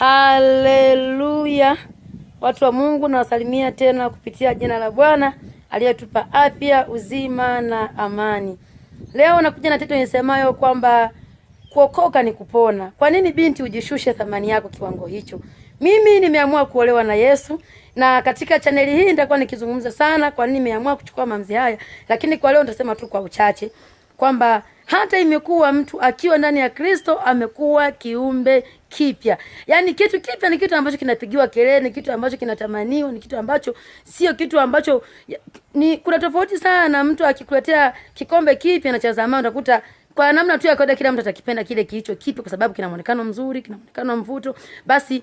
Haleluya! Watu wa Mungu, nawasalimia tena kupitia jina la Bwana aliyetupa afya, uzima na amani. Leo nakuja na tito nisemayo kwamba kuokoka ni kupona. Kwa nini binti ujishushe thamani yako kiwango hicho? Mimi nimeamua kuolewa na Yesu, na katika chaneli hii nitakuwa nikizungumza sana kwa nini nimeamua kuchukua maamuzi haya, lakini kwa leo nitasema tu kwa uchache kwamba hata imekuwa mtu akiwa ndani ya Kristo amekuwa kiumbe kipya. Yaani kitu kipya ni kitu ambacho kinapigiwa kelele, ni kitu ambacho kinatamaniwa, ni kitu ambacho sio kitu ambacho ni kuna tofauti sana. Mtu akikuletea kikombe kipya na cha zamani utakuta kwa namna tu ya kawaida kila mtu atakipenda kile kilicho kipya kwa sababu kina muonekano mzuri, kina muonekano mvuto. Basi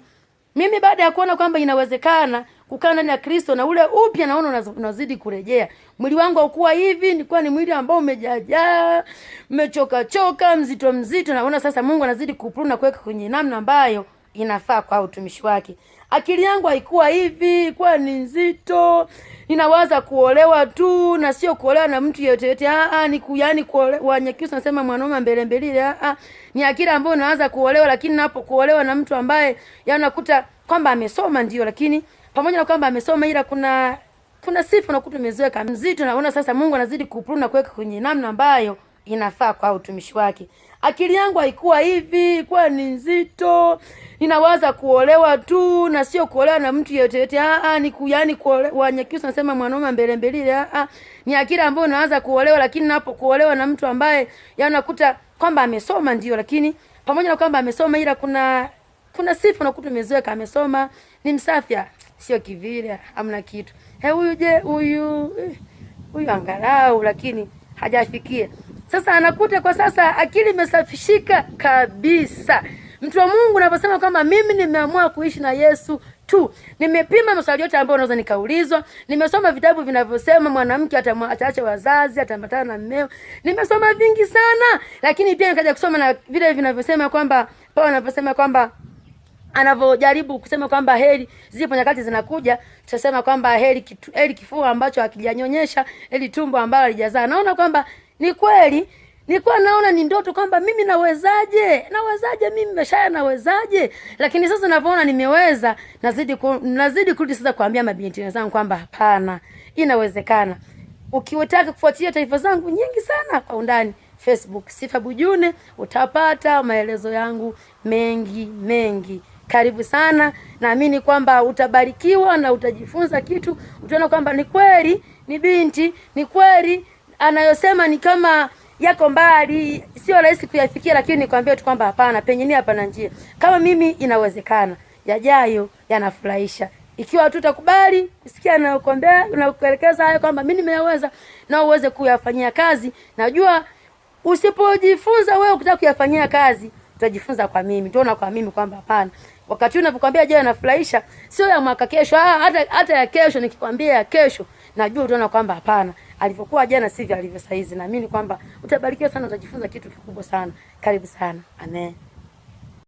mimi baada ya kuona kwamba inawezekana kukaa ndani ya Kristo na ule upya naona unazidi kurejea. Mwili wangu haukuwa hivi, nilikuwa ni mwili ambao umejajaa, umechoka choka, mzito mzito. Naona sasa Mungu anazidi kupruna kuweka kwenye namna ambayo inafaa kwa utumishi wake. Akili yangu haikuwa hivi, ilikuwa ni nzito. Ninawaza kuolewa tu na sio kuolewa na mtu yeyote yote. Ah ah, ni yaani kuolewa Wanyakyusa nasema mwanaume mbele mbele. Ah ah, ni akili ambayo naanza kuolewa, lakini napo kuolewa na mtu ambaye yaani nakuta kwamba amesoma ndio, lakini pamoja na kwamba amesoma ila kuna sifa unakuta umezoeka mzito. Naona sasa Mungu anazidi kupruna kuweka kwenye namna ambayo inafaa kwa utumishi wake. Akili yangu haikuwa hivi, ilikuwa ni nzito. Ninawaza kuolewa tu na sio kuolewa na mtu yeyote yote. Ah ah, ni yaani kuolewa Wanyakyusa nasema mwanaume mbele mbele. Ah ah, ni akili ambayo naanza kuolewa, lakini napo kuolewa na mtu ambaye yaani nakuta kwamba amesoma ndio, lakini pamoja na kwamba amesoma ila kuna sifa unakuta umezoeka, amesoma, ni msafi, sio kivile, hamna kitu. He, huyu je, huyu huyu angalau, lakini hajafikia. Sasa anakuta kwa sasa akili imesafishika kabisa. Mtu wa Mungu anaposema kwamba mimi nimeamua kuishi na Yesu tu, nimepima maswali yote ambayo naweza nikaulizwa, nimesoma vitabu vinavyosema mwanamke ataacha wazazi, ataambatana na mmeo, nimesoma vingi sana, lakini pia nikaja kusoma na vile vinavyosema kwamba Paulo anavyosema kwamba anavyojaribu kusema kwamba heri zipo nyakati zinakuja, tutasema kwamba heri kitu, heri kifua ambacho hakijanyonyesha, heri tumbo ambalo halijazaa. Naona kwamba ni kweli, nilikuwa naona ni ndoto kwamba mimi nawezaje, nawezaje mimi Meshaya, nawezaje? Lakini sasa ninavyoona nimeweza, nazidi kurudi sasa kuambia mabinti wenzangu kwamba hapana, inawezekana. Ukiwataka kufuatilia taifa zangu nyingi sana kwa undani Facebook Sifa Bujune, utapata maelezo yangu mengi mengi. Karibu sana, naamini kwamba utabarikiwa na utajifunza kitu. Utaona kwamba ni kweli ni binti, ni kweli anayosema ni kama yako mbali, sio rahisi kuyafikia, lakini nikwambie tu kwamba hapana, penye nia hapana njia. Kama mimi inawezekana, yajayo yanafurahisha. Ikiwa tu utakubali kusikia nayokuambia na kuelekeza hayo kwamba mimi nimeyaweza na uweze kuyafanyia kazi. Najua usipojifunza wewe ukitaka kuyafanyia kazi, utajifunza kwa mimi. Utaona kwa mimi kwamba hapana. Wakati unapokuambia je, yanafurahisha, sio ya mwaka kesho, hata ya kesho nikikwambia ya kesho, najua utaona kwamba hapana, alivyokuwa jana sivyo alivyo saizi. Naamini kwamba utabarikiwa sana, utajifunza kitu kikubwa sana. Karibu sana. Amen.